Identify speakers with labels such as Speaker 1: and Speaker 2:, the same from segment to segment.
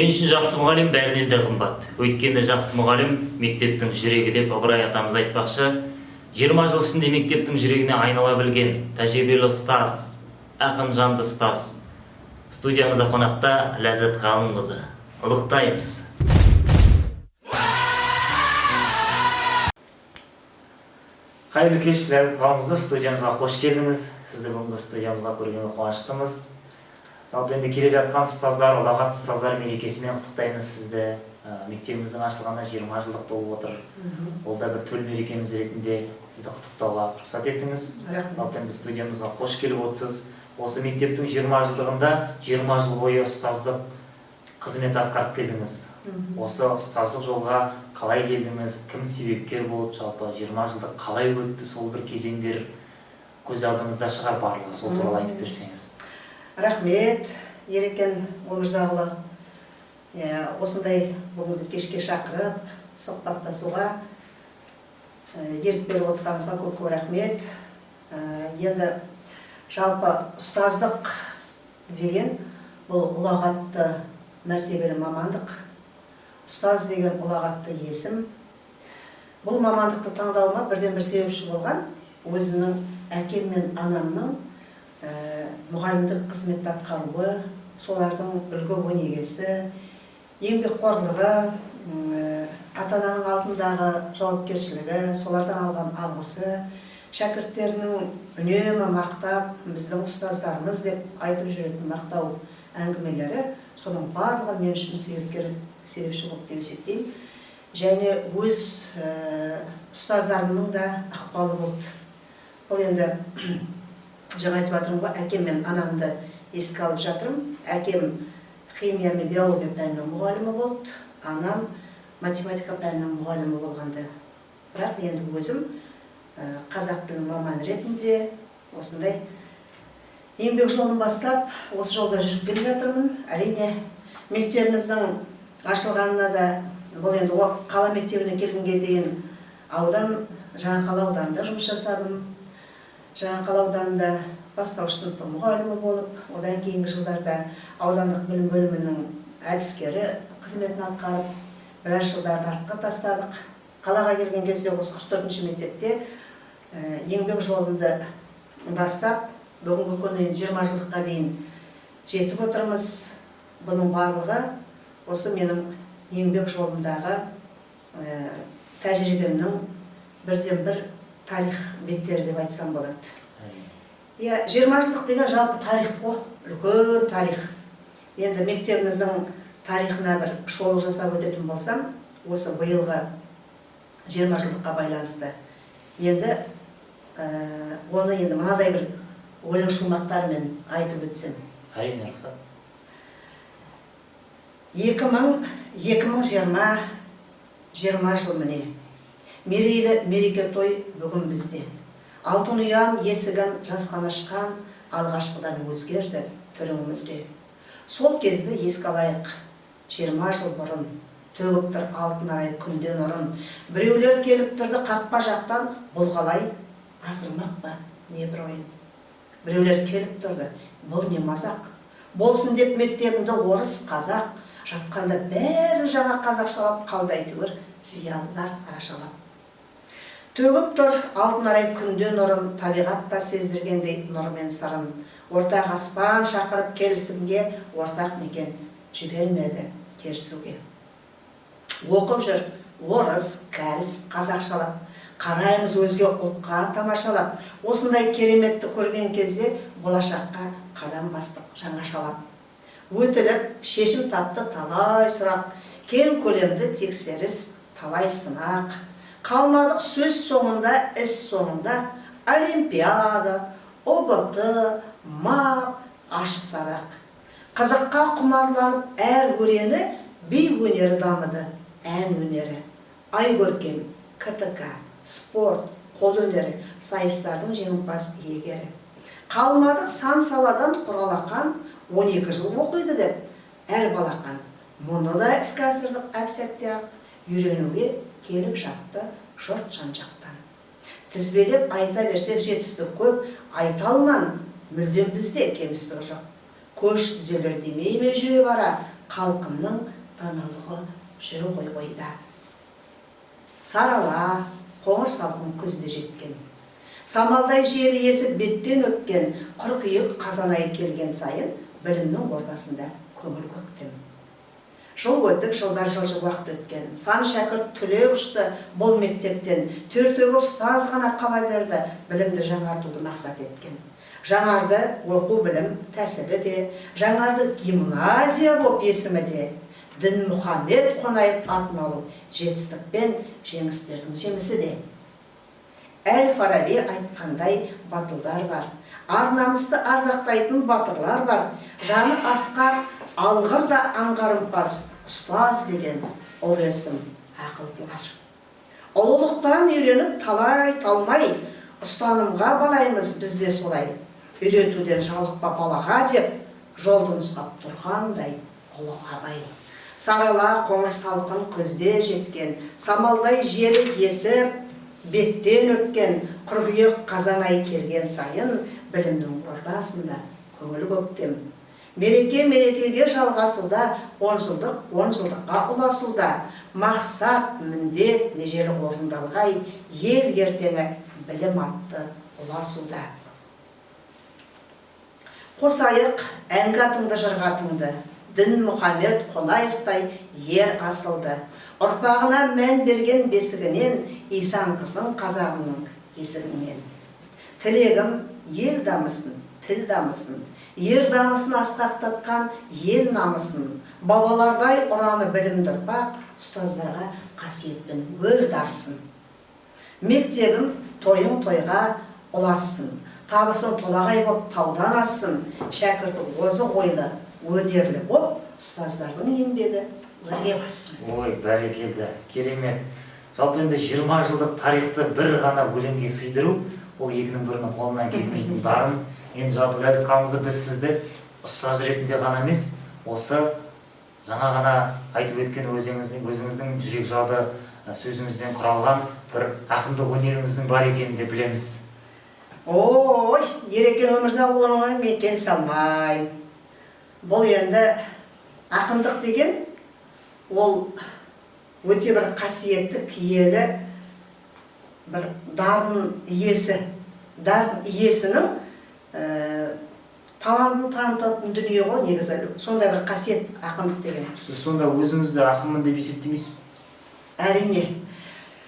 Speaker 1: Мен үшін жақсы мұғалім бәрінен де қымбат. Өйткені жақсы мұғалім мектептің жүрегі деп Ыбырай атамыз айтпақшы. 20 жыл ішінде мектептің жүрегіне айнала білген тәжірибелі ұстаз, ақын жанды ұстаз. Студиямызда қонақта Ләззат Ғалымқызы. Ұлықтаймыз. Қайырлы кеш, Ләззат Ғалымқызы, студиямызға қош келдіңіз. Сізді бүгінгі студиямызға көргенге қуаныштымыз. Жалпы енді келе жатқан ұстаздар, ұлағатты ұстаздар мерекесімен құттықтаймыз сізді. Мектебіміздің ашылғанына 20 жылдық толып отыр. Ол да бір төл мерекеміз ретінде сізді құттықтауға рұқсат етіңіз.
Speaker 2: Рахмет.
Speaker 1: Жалпы енді студиямызға қош келіп отырсыз. Осы мектептің 20 жылдығында 20 жыл бойы ұстаздық қызмет атқарып келдіңіз. Осы ұстаздық жолға қалай келдіңіз, кім себепкер болды, жалпы 20 жылдық қалай өтті, сол бір кезеңдер көз алдыңызда шығар барлығы, сол туралы айтып берсеңіз.
Speaker 2: Рахмет, Ерекен Өмірзақұлы. Осындай бүгінгі кешке шақырып, сұхбаттасуға ерік беріп отырғаныңызға көп көп рахмет. Енді жалпы ұстаздық деген бұл ұлағатты мәртебелі мамандық. Ұстаз деген ұлағатты есім. Бұл мамандықты таңдауыма бірден бір себепші болған өзімнің әкем мен анамның мұғалімдік қызметті атқаруы, солардың үлгі өнегесі, еңбекқорлығы, ата-ананың алдындағы жауапкершілігі, солардан алған алғысы, шәкірттерінің үнемі мақтап, біздің ұстаздарымыз деп айтып жүретін мақтау әңгімелері, соның барлығы мен үшін себепші болды деп есептеймін. Және өз ұстаздарымның да ықпалы болды. Бұл енді жаңа айтып жатырмын ғой, әкем мен анамды еске алып жатырмын. Әкем химия мен биология пәнінің мұғалімі болды, анам математика пәнінің мұғалімі болғанды. Бірақ енді өзім қазақ тілінің маманы ретінде осындай еңбек жолын бастап, осы жолда жүріп келе жатырмын. Әрине, мектебіміздің ашылғанына да, бұл енді қала мектебіне келгенге дейін аудан, Жаңақала ауданында жұмыс жасадым. Жаңақала ауданында бастауыш сыныптың мұғалімі болып, одан кейінгі жылдарда аудандық білім бөлімінің әдіскері қызметін атқарып, біраз жылдарды артқа тастадық. Қалаға келген кезде осы 44-ші мектепте еңбек жолымды бастап, бүгінгі күні енді 20 жылдыққа дейін жетіп отырмыз. Бұның барлығы осы менің еңбек жолымдағы тәжірибемнің бірден бір тарих беттері деп айтсам болады. Иә, 20 жылдық деген жалпы тарих қой, үлкен тарих. Енді мектебіміздің тарихына бір шолу жасап өтетін болсам, осы биылғы 20 жылдыққа байланысты. Енді оны енді мынадай бір өлең шумақтармен айтып өтсем.
Speaker 1: Әрине, рұқсат.
Speaker 2: 2020, 20 жыл міне. Мерейлі мереке той бүгін бізде. Алтын ұям есігін жасқана ашқан алғашқыдан өзгерді түрің мүлде. Сол кезді еске алайық, 20 жыл бұрын төгіп тұр алтын арай күнде нұрын. Біреулер келіп тұрды қақпа жақтан, бұл қалай асырмақ па не бір ойын. Біреулер келіп тұрды, бұл не мазақ. Болсын деп мектебімді орыс, қазақ, жатқанда бәрі жаңа қазақшалап қалды әйтеуір зиялылар арашалап. Төгіп тұр алтын арай күнде нұрын, табиғат та сездіргендей нұры мен сырын. Ортақ аспан шақырып келісімге, ортақ мекен жібермеді керісуге. Оқып жүр орыс, кәріс, қазақшалап, қараймыз өзге ұлтқа тамашалап. Осындай кереметті көрген кезде болашаққа қадам бастық жаңашалап. Өтіліп, шешім тапты талай сұрақ, кең көлемді тексеріс, талай сынақ. Қалмадық сөз соңында, іс соңында, олимпиада, ҰБТ, МАП, ашық сабақ. Қызыққа құмарланып әр өрені, би өнері дамыды, ән өнері. Ай көркем, КТК, спорт, қол өнері, сайыстардың жеңімпаз иегері. Қалмадық сан саладан құралақан, 12 жыл оқиды деп әр балақан. Мұны да іске асырдық әп сәтте-ақ, үйренуге келіп жатты жұрт жан-жақтан. Тізбелеп айта берсек жетістік көп, айта алман мүлдем бізде кемістік жоқ. Көш түзелер демей ме жүре бара, халқымның Даналығы жүр ғой ойда. Сарала қоңыр салқын күзде жеткен. Самалдай желі есіп беттен өткен, қыркүйек қазан айы келген сайын білімнің ордасында көңіл көктем. Жыл өтіп, жылдар жылжып уақыт өткен. Сан шәкірт түлеп ұшты бұл мектептен. Төртеуі ұстаз ғана қала берді, білімді жаңартуды мақсат еткен. Жаңарды оқу білім тәсілі де, жаңарды гимназия боп есімі де. Дінмұхамед Қонаев атын алу жетістік пен жеңістердің жемісі де. Әл-Фараби айтқандай батылдар бар. Ар намысты ардақтайтын батырлар бар. Жаны асқар, алғыр да аңғарымпаз, ұстаз деген ұлы есім ақылдылар. Ұлылықтан үйреніп талай талмай, ұстанымға балаймыз біз де солай. Үйретуден жалықпа балаға деп, жолды нұсқап тұрғандай ұлы Абай. Сарала қоңыр салқын күзде жеткен, самалдай желі есіп, беттен өткен, қыркүйек қазан айы келген сайын білімнің ордасында көңіл көктем. Мереке мерекеге жалғасуда, 10 жылдық 10 жылдыққа ұласуда, мақсат, міндет, межелі орындалғай, ел ертеңі білім атты ұласуда. Қосайық әнге атыңды, жырға атыңды, Дінмұхамед Қонаевтай ер асылды. Ұрпағына мән берген бесігінен, исан қызын қазағымның есігінен. Тілегім ел дамысын, тіл дамысын, ер дамысын асқақтатқан ел намысын, бабалардай ұраны білімді ұрпақ, ұстаздарға қасиетпен өр дарысын. Мектебім тойың тойға ұлассын, табысың толағай боп таудан ассын, шәкірті озық ойлы, өнерлі боп, ұстаздардың еңбегі өрге бассын.
Speaker 1: Ой, бәрекелді, керемет. Жалпы енді 20 жылдық тарихты бір ғана өлеңге сыйдыру, ол екінің бірінің қолынан келмейтін дарын. Енді жалпы Ләззат ханымызды біз сізді ұстаз ретінде ғана емес, осы жаңа ғана айтып өткен өзіңіздің жүрек жады сөзіңізден құралған бір ақындық өнеріңіздің бар екенін де білеміз.
Speaker 2: Ой, Ерекен Өмірзақұлы, оны мен келісе алмаймын. Бұл енді ақындық деген ол өте бір қасиетті, киелі бір дарын иесі. Дарын иесінің талантын танытатын дүние ғой негізі. Сондай бір қасиет ақындық деген.
Speaker 1: Сіз сонда өзіңізді ақынмын деп есептемейсіз?
Speaker 2: Әрине.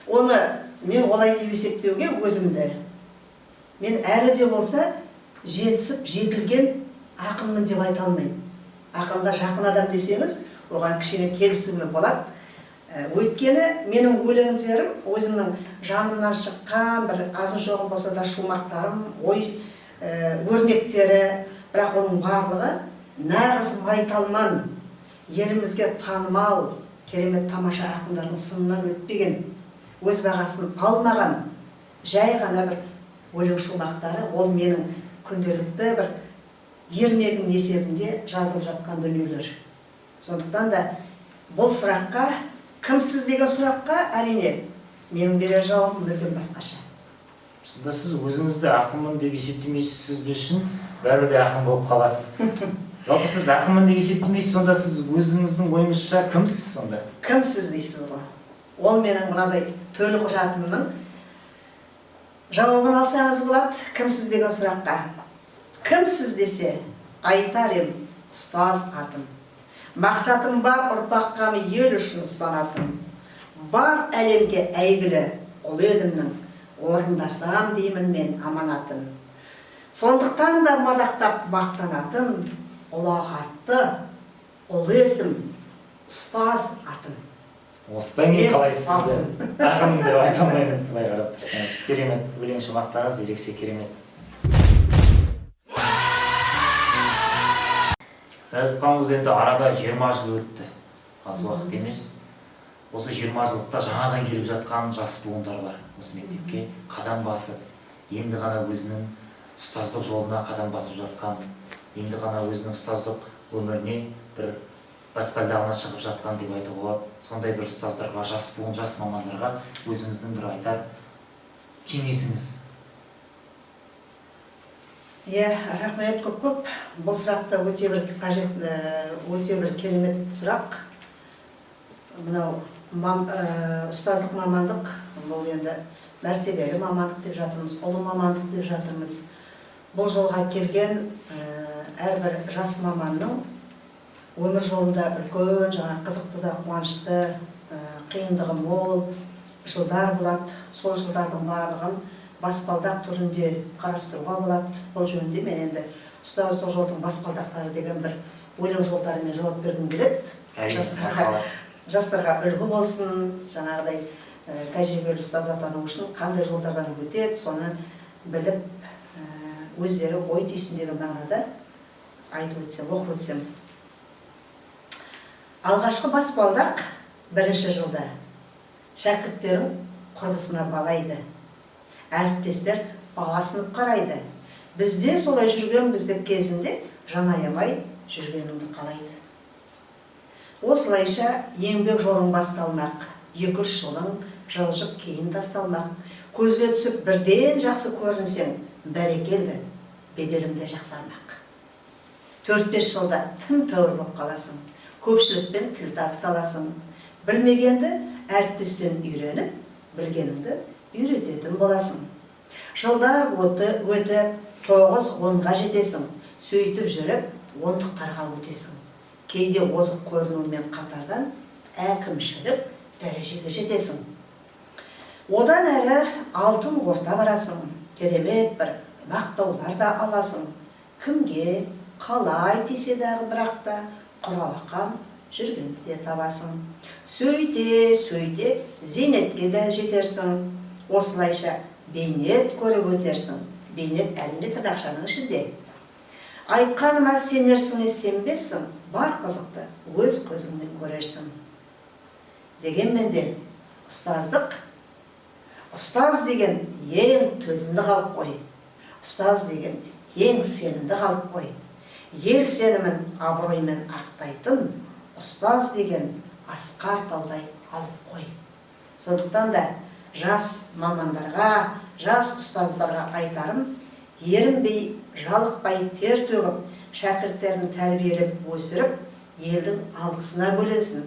Speaker 2: Оны мен олай деп есептеуге өзімді. Мен әлі де болса жетісіп, жетілген ақынмын деп айта алмаймын. Ақынға жақын адам десеңіз, оған кішкене келісуге болады. Өйткені менің өлеңдерім өзімнің жанымнан шыққан бір азын жоғын болса да шумақтарым, ой, өрнектері, бірақ оның барлығы нағыз майталман, елімізге танымал, керемет тамаша ақындардың сынынан өтпеген, өз бағасын алмаған жай ғана бір өлең шумақтары, ол менің күнделікті бір ермегім есебінде жазылып жатқан дүниелер. Сондықтан да бұл сұраққа, кімсіз деген сұраққа, әрине, менің берер жауабым мүлдем басқаша.
Speaker 1: Сонда сіз өзіңізді ақынмын деп есептемейсіз, сіз біз үшін бәрібір де ақын болып қаласыз. Жалпы сіз ақынмын деп есептемейсіз, сонда сіз өзіңіздің ойыңызша кімсіз сонда?
Speaker 2: Кімсіз дейсіз ғой. Ол менің мынадай төл құжатымның жауабын алсаңыз болады, кімсіз деген сұраққа. Кімсіз десе, айтар ем ұстаз атым. Мақсатым бар ұрпаққа ел үшін ұстанатын. Бар әлемге әйгілі ұлы елімнің орындасам деймін мен аманатын. Сондықтан да мадақтап мақтанатын ұлағатты ұлы есім ұстаз атым.
Speaker 1: Осыдан кейін қалай сізді
Speaker 2: ұстазым.
Speaker 1: Ақын деп айта алмаймыз, былай қарап тұрсаңыз. Керемет өлең шумақтарыңыз ерекше керемет. Ләззат ханымыз, енді арада 20 жыл өтті. Аз уақыт емес. Осы 20 жылдықта жаңадан келіп жатқан жас буындар бар. Осы мектепке қадам басып, енді ғана өзінің ұстаздық жолына қадам басып жатқан, енді ғана өзінің ұстаздық өміріне бір баспалдағына шығып жатқан деп айтуға болады. Сондай бір ұстаздарға, жас буын, жас мамандарға өзіңіздің бір айтар кеңесіңіз.
Speaker 2: Иә, рахмет көп-көп. Бұл сұрақ та өте бір қажет, өте бір керемет сұрақ. Мынау ұстаздық мамандық, бұл енді мәртебелі мамандық деп жатырмыз, ұлы мамандық деп жатырмыз. Бұл жолға келген әрбір жас маманның өмір жолында үлкен жаңа қызықты да қуанышты, қиындығы мол жылдар болады. Сол жылдардың барлығын баспалдақ түрінде қарастыруға болады. Бұл жөнінде мен енді «Ұстаздық жолдың баспалдақтары» деген бір өлең жолдарымен жауап бергім келеді.
Speaker 1: Әрине.
Speaker 2: Жастарға үлгі болсын, жаңағыдай тәжірибелі ұстаз атану үшін қандай жолдардан өтеді, соны біліп, өздері ой түйсін деген мағынада айтып өтсем, оқып өтсем. Алғашқы баспалдақ: бірінші жылда шәкірттерің құрбысына балайды, әріптестер баласынып қарайды, бізде солай жүргенбіз деп кезінде жан аямай жүргеніңді қалайды. Осылайша еңбек жолың басталмақ, 2-3 жылың жылжып кейін тасталмақ. Көзге түсіп, бірден жақсы көрінсең, бәрекелді, беделің де жақсармақ. 4-5 жылда тым тәуір болып қаласың, көпшілікпен тіл табыса аласың, білмегенді әріптестен үйреніп, білгеніңді үйрететін боласың. Жылдар өтіп, 9-10-ға жетесің, сөйтіп жүріп ондықтарға өтесің. Кейде озық көрінумен қатардан әкімшілік дәрежеге жетесің. Одан әрі алтын орта барасың, керемет бір мақтаулар да аласың. Кімге қалай тисе дағы, бірақ та құралақан жүргенді де табасың. Сөйте сөйте зейнетке де жетерсің. Осылайша бейнет көріп өтерсің. Бейнет, әрине, тырнақшаның ішінде. Айтқаныма сенерсің, сенбессің, бар қызықты өз көзіңмен көрерсің. Дегенмен де ұстаздық, ұстаз деген ең төзімді халық қой, ұстаз деген ең сенімді халық қой. Ел сенімін абыроймен ақтайтын ұстаз деген асқар таудай алып қой. Сондықтан да жас мамандарға, жас ұстаздарға айтарым: ерінбей, жалықпай тер төгіп, шәкірттерін тәрбиелеп өсіріп, елдің алғысына бөленсін,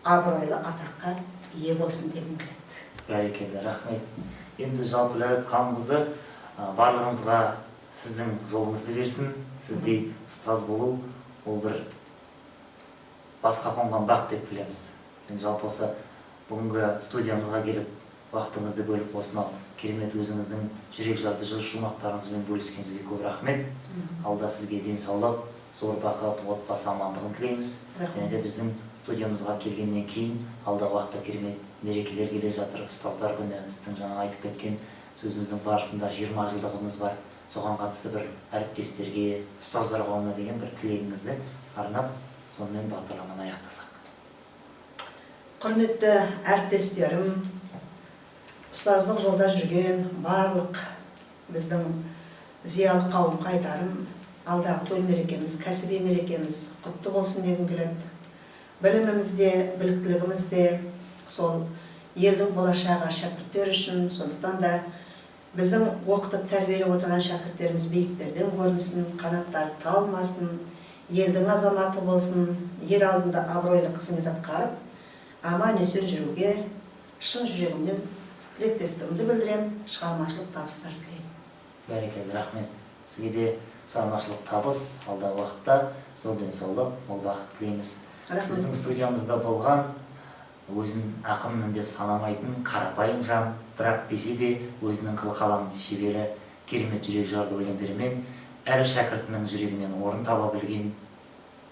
Speaker 2: абыройлы атаққа ие болсын дегім келеді.
Speaker 1: Бәрекелді, рахмет! Енді жалпы, Ләззат Ғалымқызы, барлығымызға сіздің жолыңызды берсін. Сіздей ұстаз болу ол бір басқа қонған бақ деп білеміз. Енді жалпы осы бүгінгі студиямызға келіп, уақытыңызды бөліп, осынау керемет өзіңіздің жүрек жарды жыр шумақтарыңызбен бөліскеніңізге көп рахмет. Алда сізге денсаулық, зор бақыт, отбасы амандығын тілейміз. Және де біздің студиямызға келгеннен кейін алдағы уақытта керемет мерекелер келе жатыр: ұстаздар күні, біздің жаңа айтып кеткен сөзіміздің барысында 20 жылдығымыз бар. Соған қатысты бір әріптестерге, ұстаздар қауымына деген бір тілегіңізді арнап, сонымен бағдарламаны аяқтасақ.
Speaker 2: Құрметті әріптестерім, ұстаздық жолда жүрген барлық біздің зиялы қауымға айтарым: алдағы төл мерекеміз, кәсіби мерекеміз құтты болсын дегім келеді. Біліміміз де, біліктілігіміз де сол елдің болашағы шәкірттер үшін. Сондықтан да біздің оқытып, тәрбиелеп отырған шәкірттеріміз биіктерден көрінсін, қанаттары талмасын, елдің азаматы болсын, ел алдында абыройлы қызмет атқарып, аман есен жүруге шын жүрегімнен тілектестігімді білдіремін, шығармашылық табыстар тілеймін.
Speaker 1: Бәрекелді, рахмет! Сізге де шығармашылық табыс, алдағы уақытта зор денсаулық, мол бақыт тілейміз.
Speaker 2: Рахмет.
Speaker 1: Біздің студиямызда болған өзін ақынмын деп санамайтын қарапайым жан, бірақ десе де өзінің қылқалам шебері, керемет жүрек жарды өлеңдерімен әр шәкіртінің жүрегінен орын таба білген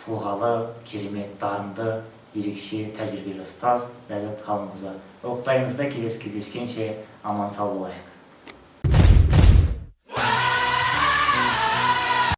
Speaker 1: тұлғалы, керемет, дарынды, ерекше тәжірибелі ұстаз Ләззат Ғалымқызы. Ұлықтаймыз да, келесі кездескенше аман сау болайық.